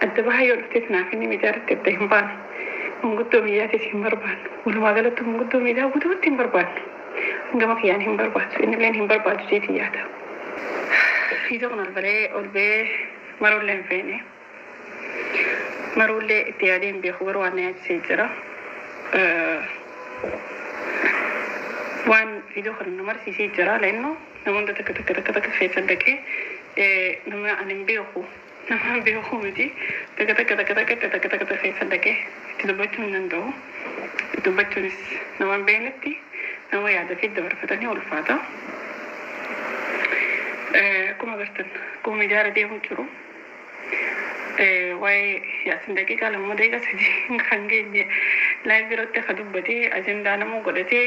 Adda bahaa yoo dhuftes naaf inni miidiyaa irratti adda hin baanu. Manguddoo miidiyaatis hin barbaannu. Walumaa galatti manguddoo miidiyaa guutumatti hin barbaannu. Gama kiyyaan hin barbaadu. Innilleen hin barbaadu jeetiin yaada. Viidiyoo kun ol balee ol ba'ee maruullee hin feene. Maruullee itti yaadee hin beeku garuu waan na yaachisee jira. Waan viidiyoo kana na marsiisee jira leennu namoota takka takka takka takka keessa dhaqee nama ani hin beeku nama hin beeku miti takka takka takka takka takka takka keessa dhaqee itti dubbachuu hin danda'u. Dubbachuunis nama hin beeknetti nama yaada fi dabarfatanii ulfaata. Akkuma agartan akkuma miidiyaarra deemu jiru waa'ee Yaasin daqiiqaa 2 daqiiqaa 3 kan geenye live irratti ka dubbatee ajandaa namuu godhatee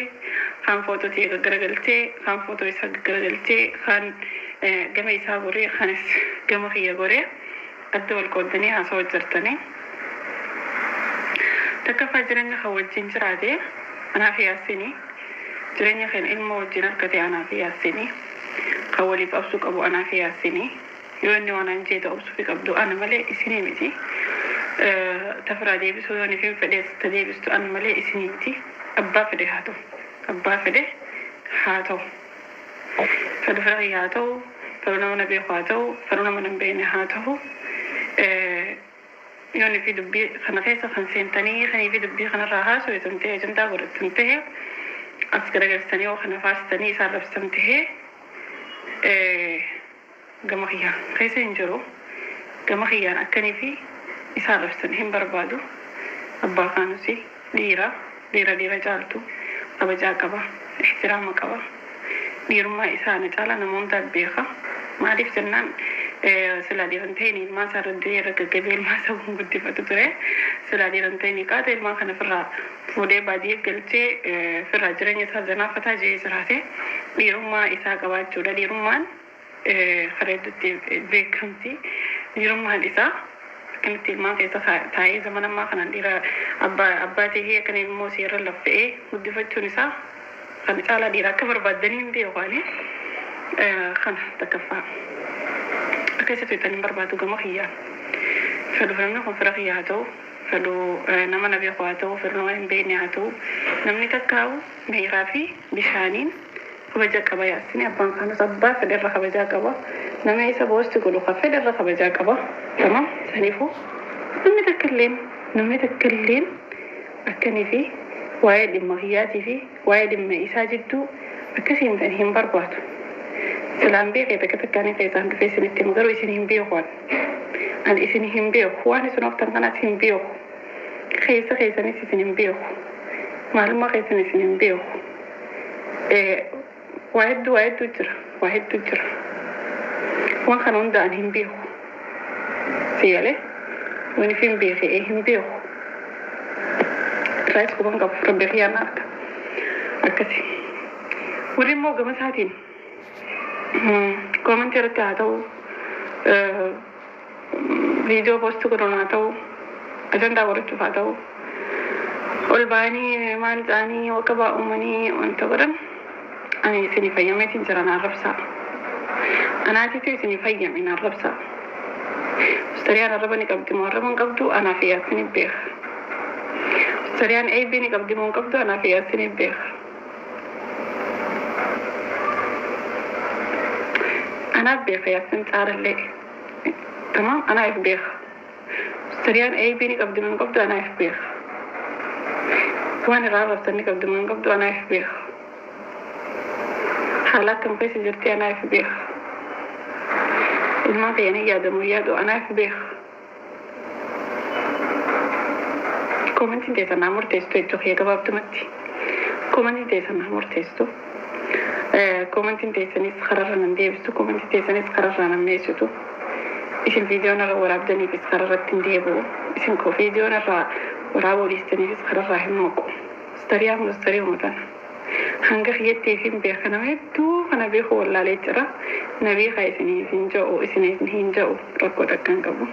kaan footoo tiyya gaggaragalchee kaan footoo isaa gaggaragalchee kaan gama isaa goree kaanis gama kiyya goree adda wal qooddanii haasawa jirtanii. Takkaffaa jireenya kan wajjin jiraate anaa fi Yaasini jireenya kan ilmoo wajjin argate anaa fi Yaasini kan waliif obsuu qabu anaa fi Yaasini. Yoo inni waan an jeete obsufi qabdu ana malee isinii miti. Ta firaa deebisuu yoon ifin fedhees ta deebistu ana malee isinii miti. Abbaa fedhe haa ta'u. Abbaa fedhe haa ta'u. Fedhu fira kiyya haa ta'u, fedhu nama na beeku haa ta'u, fedhu nama na hin beekne haa ta'u. Yoon ifii dubbii kana keessa kan seentanii kan ifii dubbii kanarraa haasoytan ta'e ajandaa godhattan ta'e as garagalchitanii yoo kana faarsitanii isa arrabsitan ta'e Gama kiyyaan keessa hin jiru. Gama kiyyaan akkanii fi isa arrabsitan hin barbaadu. Abbaa Kaanusi dhiira, dhiira dhiira caaltu, kabajaa qaba, ihtiraama qaba. Dhiirummaa isaa ana caalaa nama hundaa beeka. Maaliif jennaan silaa dhiira hin ta'ini ilmaan isaa irra du'ee irra gaggabee ilmaan isaa guddifatu ture. Silaa dhiira hin ta'ini qaata ilmaan kana ofirraa fuudhee baadiyya galchee ofirraa jireenya isaa zanaa fataa jedhee jiraate. Dhiirummaa isaa qabaachuudha. Dhiirummaan karaa hedduutti beekamti. Dhiirummaan isaa akkamitti ilmaan keessa taa'ee zamana ammaa kanaan dhiira abbaa abbaa ta'ee akkana ilmoo isii irra laffa'ee guddifachuun isaa kana caalaa dhiira akka barbaaddanii hin beeku ani. Kana takkaffaa. Akka isa tuqxan hin barbaadu gama kiyyaan. Fedhu namni kun fira kiyya haa ta'u, fedhu nama na beeku haa ta'u, fedhu nama hin beekne haa ta'u, namni takkaa'u meeraa fi bishaaniin kabaja qaba Yaasini abbaan kaanus abbaa fedhe irra kabajaa qaba nama isa boosti godhu ka fedhe irra kabajaa qaba tamam sanifu namni takka illeen namni takka illeen akkanii fi waa'ee dhimma kiyyaatii fi waa'ee dhimma isaa jidduu akka seentan hin barbaadu silaan beekee takka takkaanii keessaan dhufee isinitti hima garuu isin hin beeku an an isin hin beeku waan isin ooftan kanaas hin beeku keessa keessanis isin hin beeku maalummaa keessan isin hin beeku Waa hedduu waa hedduu jira waa hedduu jira waan kana hunda ani hin beeku si galee wanif hin beeke ee hin beeku irraayis quban qabu rabbi kiyyaan na arga akkasi warri immoo gama isaatiin koomentii irratti haa ta'u viidiyoo poosti godhuun haa ta'u ajandaa godhachuuf haa ta'u ol ba'anii maal ta'anii wakabaa uumanii wanta godhan ani isinii fayyameetiin jira naan rabsaa. Anaatiitu isinii fayyame naan rabsaa. Mustariyaan arraba ni qabdi moo arraba hin qabdu anaa fi Yaasini beeka. Mustariyaan eebbii ni qabdi moo hin qabdu anaa fi Yaasini beeka. Anaaf beeka Yaasin caalallee. Tamaam anaaf beeka. Mustariyaan eeybii ni qabdi moo hin qabdu anaaf beeka. Waan irraa arrabsan ni qabdi moo hin qabdu anaaf beeka. Haala akkam keessa jirti anaaf beeka. Ilmaan kiyya ni yaada moo hin yaadu anaaf beeka. Koomentiin teessan naa murteessitu jechuu kiyya gabaabdumatti. Koomentiin teessan naa murteessitu. Koomentiin teessanis kararra nan deebistu. Koomentiin teessanis kararraa nan meessitu. Isin viidiyoo narra waraabdaniifis kararratti hin deebi'u. Isin koo viidiyoo narraa waraabuu dhiistaniifis kararraa hin maqu. Mustariyaa mustariyuma tana. Hanga kiyyatti ifin beeka nama hedduu kana beeku wallaalee jira. Na beekaa isiniif hin ja'u isiniif hin ja'u rakkoo takka hin qabu.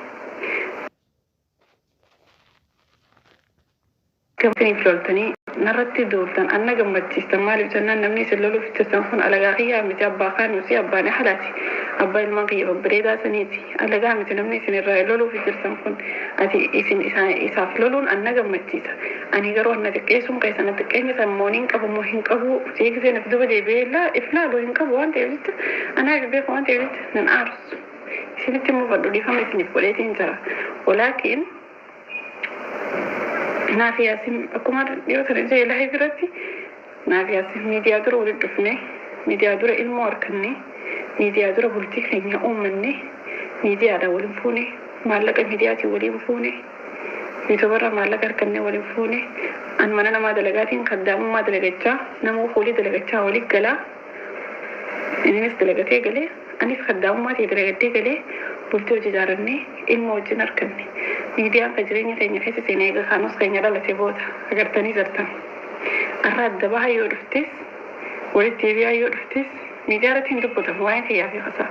Gama isiniif loltanii Narratti duultan anna gammachiistan. Maaliif jennaan, namni isin loluuf jirtan kun alagaa kiyyaa miti. Abbaa kaanuusi, abbaan halaati, abbaa ilmaan kiyya babbareedaa saniiti. Alagaa miti namni isin irraa loluuf jirtan kun. Ati isin isaaf loluun anna gammachiisa. Ani garuu anna xiqqeessuun keessa na xiqqeenya san mooniin qabu moo hin qabu seegiseen if duba deebi'ee if laaluu hin qabu waan ta'eef jecha, anaaf beeku waan ta'eef jecha nan aarsu. Isinitti immoo fadhu dhiifama isiniif godheetiin jira. Walaakin naaf Yaasin akkuma dhiyoo sana ija ilaahi biratti, naaf Yaasin miidiyaa dura walitti dhufne, miidiyaa dura ilmoo harkanne, miidiyaa dura bultii keenya uummanne, miidiyaadhaan waliin fuune, maallaqa miidiyaatiin waliin fuune, yuutuubarraa maallaqa harkanne waliin fuune. An mana namaa dalagaatiin kaddaamummaa dalagachaa, nama fuulii dalagachaa waliin galaa, innis dalagatee galee, anis kaddaamummaa ta'e dalagadhee galee, bultii hojii ijaarannee ilma wajjin arganne. Miidiyaan kan jireenya keenya keessa seenee eega kaanus keenya dhalate booda agartanii jirtan. Har'a adda bahaa yoo dhuftes, walitti deebi'aa yoo dhuftes, miidiyaa irratti hin dubbatamu waa'ee kiyyaa fi kasaa.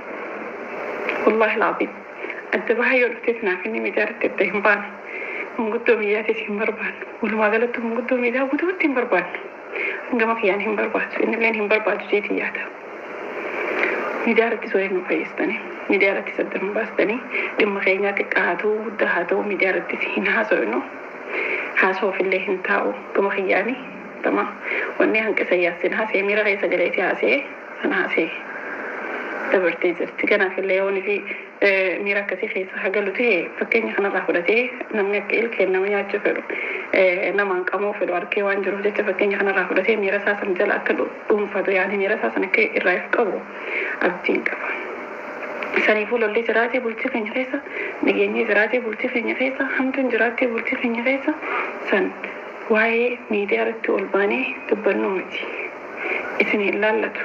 Wallaahi laaziim. Adda bahaa yoo dhuftes naaf inni miidiyaa irratti adda hin baanu. Manguddoo miidiyaatis hin barbaannu. Walumaa galatti manguddoo miidiyaa guutumatti hin barbaannu. Hangama kiyyaan hin barbaadu. Inni illeen hin barbaadu jeetii yaada. Miidiyaa irratti waliin nu fayyistanii, miidiyaa irratti sadda nu baastanii, dhimma keenyaa xiqqaa haa ta'u, guddaa haa ta'u, miidiyaa irrattis hin haasofnu. Haasoof illee hin taa'u gama kiyyaanii. Tama wanni hanqisa Yaassin haasee miira keessa galeeti haasee sana haasee dabartee jirti. Kanaaf illee yoonii fi miira akkasii keessa hagalu ta'e, fakkeenya kanarraa fudhatee namni akka ilkeen nama nyaachuu fedhu, namaan qamoo fedhu arkee waan jiruuf jecha, fakkeenya kanarraa fudhatee miira isaa san jala akka dhuunfatu, yaani miira isaa san akka irraa if qabu abdiin qaba. Saniifuu lolli jiraatee bultii keenya keessa, nageenyi jiraatee bultii keenya keessa, hamtuun jiraattee bultii keenya keessa, san waa'ee miidiyaa irratti ol baanee dubbannu miti. Isin hin laallatu.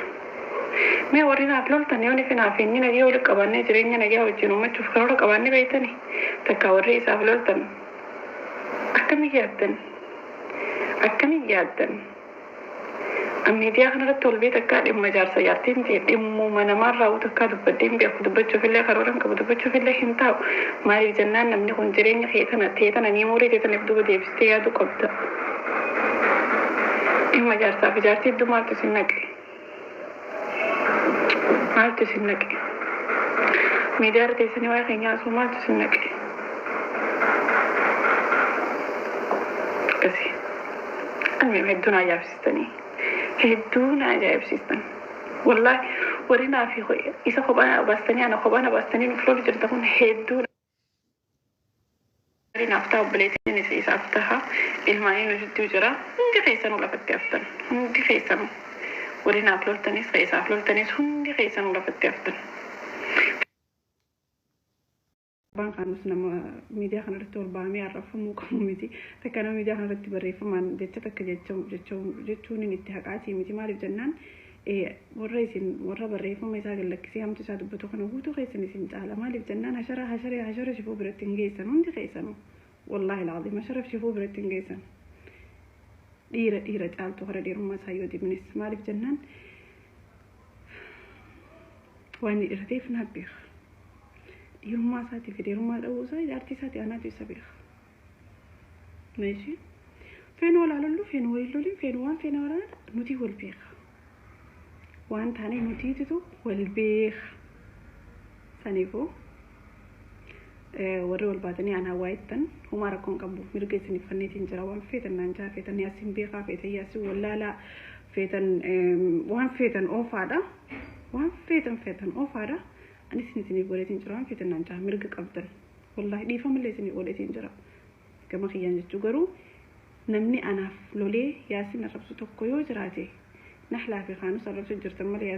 Mee warri naaf loltan, yoo nifi naaf inni nagaa walitti qabaannee jireenya nagaa wajjin uummachuuf karoora qabaannee beektanii, takka warri isaaf loltan akkamii yaaddan? Akkamii yaaddan? Miidiyaa kanarratti ol bee takkaa dhimma jaarsa jaartiin ta'e, dhimmuma namaarraa takkaa dubbadhee hin beeku. Dubbachuuf illee karoora hin qabu, dubbachuuf illee hin taa'u. Maaliif jennaan, namni kun jireenya kee tana ta'e tana ni murii ta'e tana duuba deebistee yaaduu qabda. Dhimma jaarsaa fi jaartii hedduu maaltu isin naqe? Maaltu isin naqe? Miidiyaa irra teessanii waa'ee keenya haasuu maaltu isin naqe? Akkasii. Almeem hedduu na ajaa'ibsiistanii. Hedduu na ajaa'ibsiistan. Wallaahi warri naa fi isa kophaa baastanii, ana kophaa na baastanii nuuf lolu jirta kun hedduu naaf ta'a. Obboleettiin isaaf taha, ilmaanii nu jidduu jira. Hundi keessanuu lafatti haftan. Hundi keessanuu, warri naaf loltanis, isaaf loltanis, hundi keessanuu lafatti haftan. Abbaan kaanus nama miidiyaa kanarratti ol bahamee arrabfamuu qabu miti. Takka nama miidiyaa kanarratti barreeffamaan jecha takka jechuun itti haqaatii miti. Maaliif jennaan, warra isin warra barreeffama isaa gallakkisee hamtu isaa dubbatu kana guutuu keessan isin caala. Maaliif jennaan, hashara hashara hashara shifuu biratti hin geessan hundi keessanuu. Wallaahi alazim, hashara shifuu biratti hin geessan. Dhiira dhiira caaltu kara dhiirummaa isaa yoo dibnes, maaliif jennaan, waan inni dhiirateef naaf beeka. Dhiirummaa isaatii fi dhiirummaa dhabuu isaa jaartii isaatii anaatu isa beeka. Meeshii feenu walaalollu, feenu waliin lolin, feenu waan feena waraana, nuti wal beeka. Waan taane nutiitutu wal beeka. Saniifuu warri wal baatanii anaa waayittan homaa rakkoon qabu, mirga isiniif kanneetiin jira. Waan feetan naan jaa, feetan Yaasin beekaa, feetan Yaasin wallaalaa, feetan waan feetan oofaadha. Waan feetan feetan oofaadha. Anis isiniif godheetiin jira. Waan feetan naan jaa, mirga qabdan. Wallaahi dhiifamallee isiniif godheetiin jira. Gama kiyyaan jechuu garuu, namni anaaf lolee Yaasin arrabsu tokko yoo jiraate, Nahlaa fi Kaanus arrabsu jirtan malee.